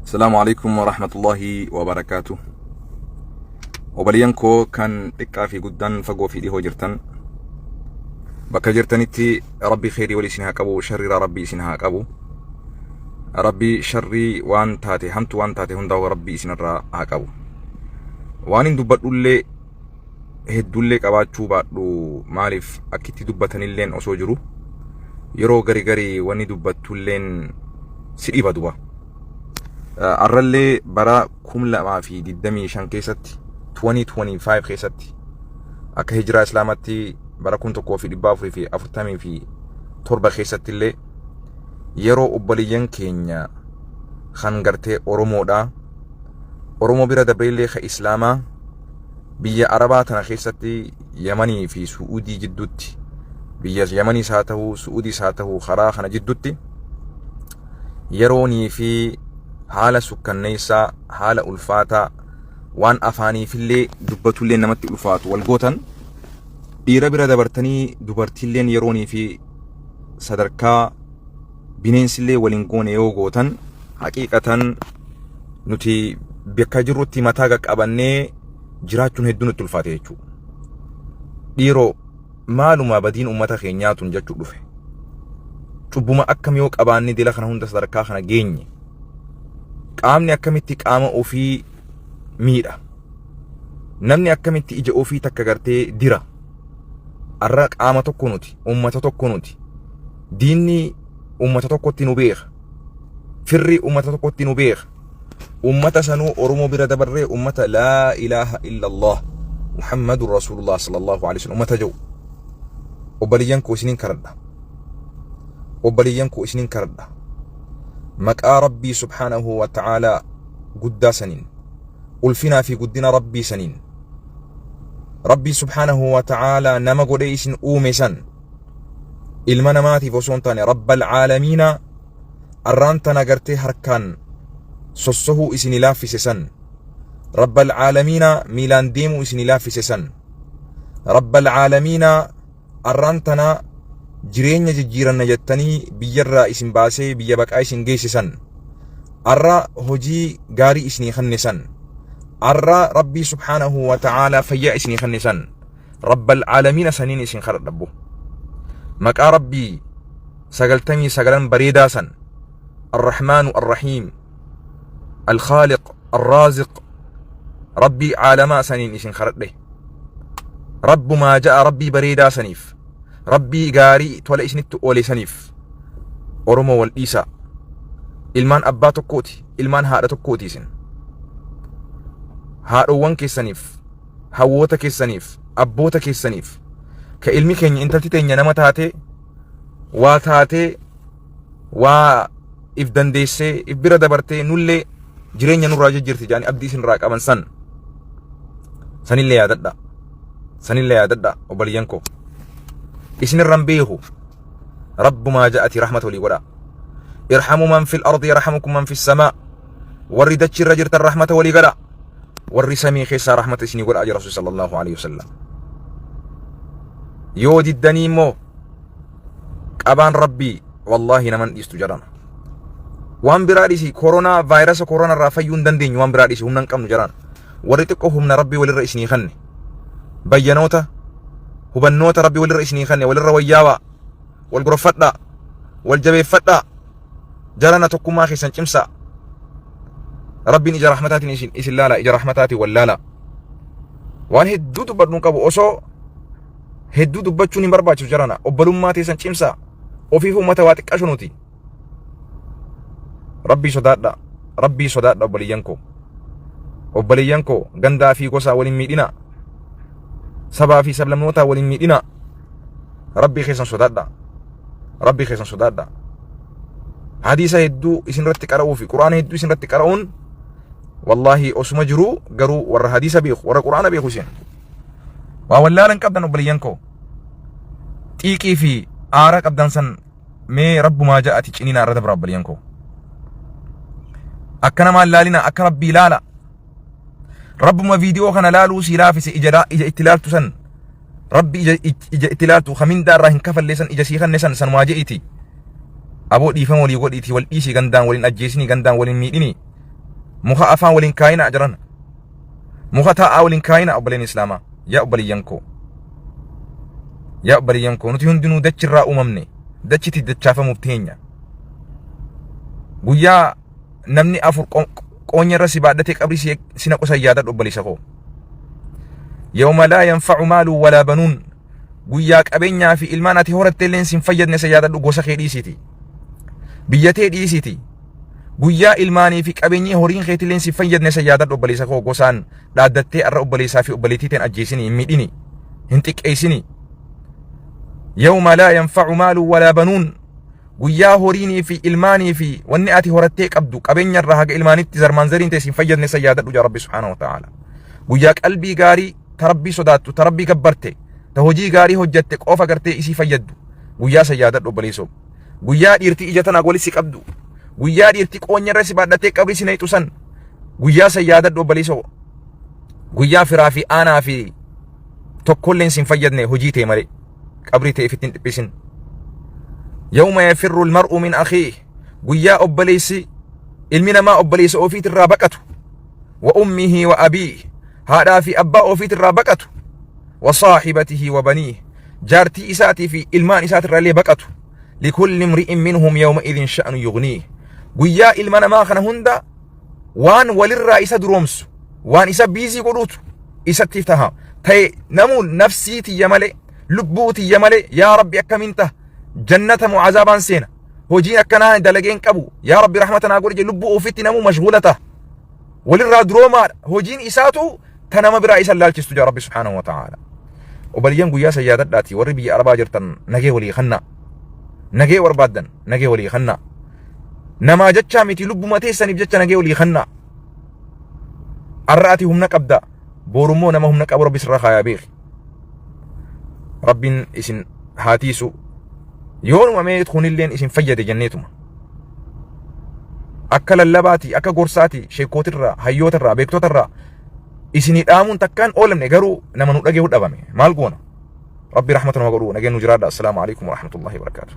Asalaamu alaikum warahmatullahi wabarakaatu. Obboleeyyan koo kan xiqqaa fi guddaan fagoo fi dhihoo jirtan bakka jirtanitti Rabbi kheyrii walii isin haa qabu, sharriiraa Rabbi isin haa qabu. Rabbi sharrii waan taate hamtu waan taate hundaa'u Rabbi isinirraa haa qabu. Waan hin dubbadhullee hedduullee qabaachuu baadhu, maaliif akkitti dubbatanilleen osoo jiru yeroo gari gari wanni dubbattulleen si dhiba duba. Arrallee bara 2025 keessatti, 2025 keessatti, akka hijiraa islaamatti bara 1447 keessatti illee yeroo obboleeyyan keenya kan gartee Oromoodha. Oromoo bira dabreellee ka Islaamaa biyya Arabaa tana keessatti Yamanii fi Su'uudii jidduutti, biyya Yamaniis haa ta'u Su'uudiis haa ta'u, karaa kana jidduutti yeroonii fi haala sukkanneessaa, haala ulfaataa, waan afaaniifillee dubbatullee namatti ulfaatu wal gootan. Dhiira bira dabartanii dubartiilleen yeroonii fi sadarkaa bineensillee waliin goone yoo gootan, haqiiqatan nuti bakka jirrutti mataa qaqqabannee jiraachuun hedduu nutti ulfaate jechuudha. Dhiiroo, maaluma badiin uummata keenyaa tun jechuu dhufe. Cubbuma akkam yoo qabaanne dila kana hunda sadarkaa kana geenye? Qaamni akkamitti qaama ofii miidha? Namni akkamitti ija ofii takka gartee dira? Arra qaama tokko nuti, uummata tokko nuti. Diinni uummata tokkotti nu beeka. Firri uummata tokkotti nu beeka. Uummata sanuu Oromoo bira dabarree uummata laa ilaaha illallah Muhammadun Rasuulullah sallallahu alaihi wasallam uummata jiru. Obboleeyyan koo, isiniin kadhadha. Obboleeyyan koo, isiniin kadhadha. Maqaa Rabbii subhaanahu wa ta'aalaa guddaa saniin, ulfinaa fi guddina Rabbii saniin, Rabbii subhaanahu wa ta'aalaa nama godhee isin uume san, ilma namaatiif osoo hin taane Rabbal caalamiinaa arraan tana gartee harkaan sossohuu isinii laaffise san, Rabbal caalamiinaa miilaan deemuu isinii laaffise san, Rabbal caalamiinaa arraan tana jireenya jijjiiranna jettanii biyyarraa isin baasee biyya baqaa isin geesse san, arra hojii gaarii isinii kenne san, arra Rabbii subhaanahu wa ta'aalaa fayyaa isinii kenne san, Rabbal caalamiina saniin isin kadhadhabbo. Maqaa Rabbii 99n bareedaa san, Arrahmaanu Arrahiim, Alkhaaliq Arraaziq, Rabbii caalamaa saniin isin kadhadhe. Rabbumaa ja'a Rabbii bareedaa saniif, Rabbii gaarii tola isinitti oole saniif, Oromoo wal dhiisaa. Ilmaan abbaa tokkooti, ilmaan haadha tokkooti isin. Haadhowwan keessaniif, hawwoota keessaniif, abboota keessaniif, ka ilmi keenya intalti teenya nama taatee, waa taatee, waa if dandeessee, if bira dabartee nullee jireenya nurraa jijjiirti jedhanii abdii isinirraa qaban san sanillee yaadadha. Sanillee yaadadha, obboleeyyan koo. Isinirran beeku, Rabbumaa ja'ati rahmata walii godha. Irhamu man fil ardi yarhamukum man fis samaa. Warri dachi irra jirtan rahmata walii godha. Warri samii keessaa rahmata isinii godha jira Rasuul sallallahu alaihi wasallam. Yoo diddanii immoo qabaan Rabbii wallaahi naman dhiistu jedhama. Waan biraa dhiisi, koronaa vaayirasa koronaa irraa fayyuu hin dandeenyu, waan biraa dhiisi, humna hin qabnu jedhan. Warri xiqqoo humna Rabbii walirra isinii kanne. Bayyanoota hubannoota Rabbii walirra isinii kanne, walirra wayyaawaa, wal gorfadhaa, wal jabeeffadhaa, jarana tokkummaa keessan cimsaa. Rabbiin ija rahmataatiin isin laala, ija rahmataatiin wal laala. Waan hedduu dubbadhu hin qabu, osoo hedduu dubbachuun hin barbaachisu jarana. Obbolummaa teessan cimsaa. Ofiif uummata waa xiqqashu nuti. Rabbii sodaadha. Rabbii sodaadha, obboleeyyan koo. Obboleeyyan koo, gandaa fi gosaa waliin miidhina. Sabaa fi sablammootaa waliin miidhina. Rabbii keessan sodaadha. Rabbii keessan sodaadha. Hadiisa hedduu isin irratti qara'uu fi Qur'aana hedduu isin irratti qara'uun wallaahi osuma jiruu, garuu warra hadiisa beeku, warra Qur'aana beeku isin. Waa wallaalan qabdan, obboleeyyan koo. Xiiqii fi aara qabdan san mee Rabbumaa ja'ati ciniinaa irra dabra, obboleeyyan koo. Akka namaan laalina, akka Rabbii laala. Rabbuma viidiyoo kana laaluu si laafise, ija itti laaltu san, Rabbi ija itti laaltu kamindaa irraa hin kafallee san, ija sii kanne san sanumaa je'iti. Aboo, dhiifama walii godhiiti wal dhiisii, gandaan waliin ajjeesinii, gandaan waliin miidhinii. Muka afaan waliin kaayinaa jiran. Muka taa'aa waliin kaayinaa obboleen Islaamaa. Yaa obboleeyyan koo. Yaa obboleeyyan koo nuti hundinuu dachirraa uumamne dachitti dachaafamuuf teenya. Guyyaa namni afur qoonya irra si baadhatee qabrii si naqu san yaadadhu obboleessa koo. Yawma laa yanfa'u maalu walaa banuun guyyaa qabeenyaa fi ilmaan ati horatte illeen sin fayyadne san yaadadhu gosa kee dhiisiiti. Biyya tee dhiisiiti. Guyyaa ilmaanii fi qabeenyi horiin keetilleen sin fayyadne san yaadadhu obboleessa koo gosaan dhaaddattee arra obboleessaa fi obboleettii teen ajjeesini hin miidhini hin xiqqeessini. Yawma laa yanfa'u maalu walaa banuun guyyaa horiinii fi ilmaanii fi wanni ati horattee qabdu qabeenya irraa haga ilmaanitti zarmaan zariin ta'e sin fayyadne san yaadadhu jaa Rabbi subhaanahu wa ta'aala. Guyyaa qalbii gaarii ta Rabbii sodaattu ta Rabbii gabbarte ta hojii gaarii hojjatte qofa gartee isii fayyaddu guyyaa san yaadadhu obboleessoo. Guyyaa dhiirti ija tanaa wali si qabdu guyyaa dhiirti qoonya irra si baadhattee qabrii si nayxu san guyyaa san yaadadhu obboleessoo. Guyyaa firaa fi aanaa fi tokkolleen sin fayyadne hojii tee malee. Qabrii ta'e ifitti hin dhiphisin. Yawma yafirru almar'u min akhiih guyyaa obboleessi ilmi namaa obboleessa ofiitirraa baqatu. Wa ummihi wa abiih haadhaa fi abbaa ofiitirraa baqatu. Wa saahibatihi wa baniih jaartii isaatii fi ilmaan isaatirraa illee baqatu. Likulli imri'in minhum yawma idhin sha'nu yughniih guyyaa ilma namaa kana hunda waan walirraa isa duroomsu waan isa biizii godhuutu isatti taha ta'e namuu nafsii tiyya malee lubbuu tiyya malee yaa rabbi akkamiin taha jannata moo azaabaan seena hojiin akkanaa dalageen qabu yaa rabbi rahmata naa godhi jedhe lubbuu ofitti namuu mashguula taha walirraa duroomaadha hojiin isaatu ta nama biraa isa laalchistu jaa rabbi subhaanahu wa ta'aala obaliyyan guyyaa san yaadadhaati warri biyya arabaa jirtan nagee walii kannaa nagee barbaaddan nagee walii kannaa namaa jechaa miti lubbuma teessaniif jecha nagee walii kannaa Arra ati humna qabda. Boru immoo nama humna qabu Rabbi sirra kaayaa beeki. Rabbiin isin haa tiisu. Yoonuma mee kunilleen isin fayyade jenneetuma. Akka lallabaati, akka gorsaati, sheekootirraa, hayyootarraa, beektotarraa isinii dhaamuun takkaan oolamne garuu nama nu dhageehu dhabame. Maal goona? Rabbi rahmata nama godhu nageen nu jiraadha. Assalaamu alaikum warahmatullahi wabarakaatuh.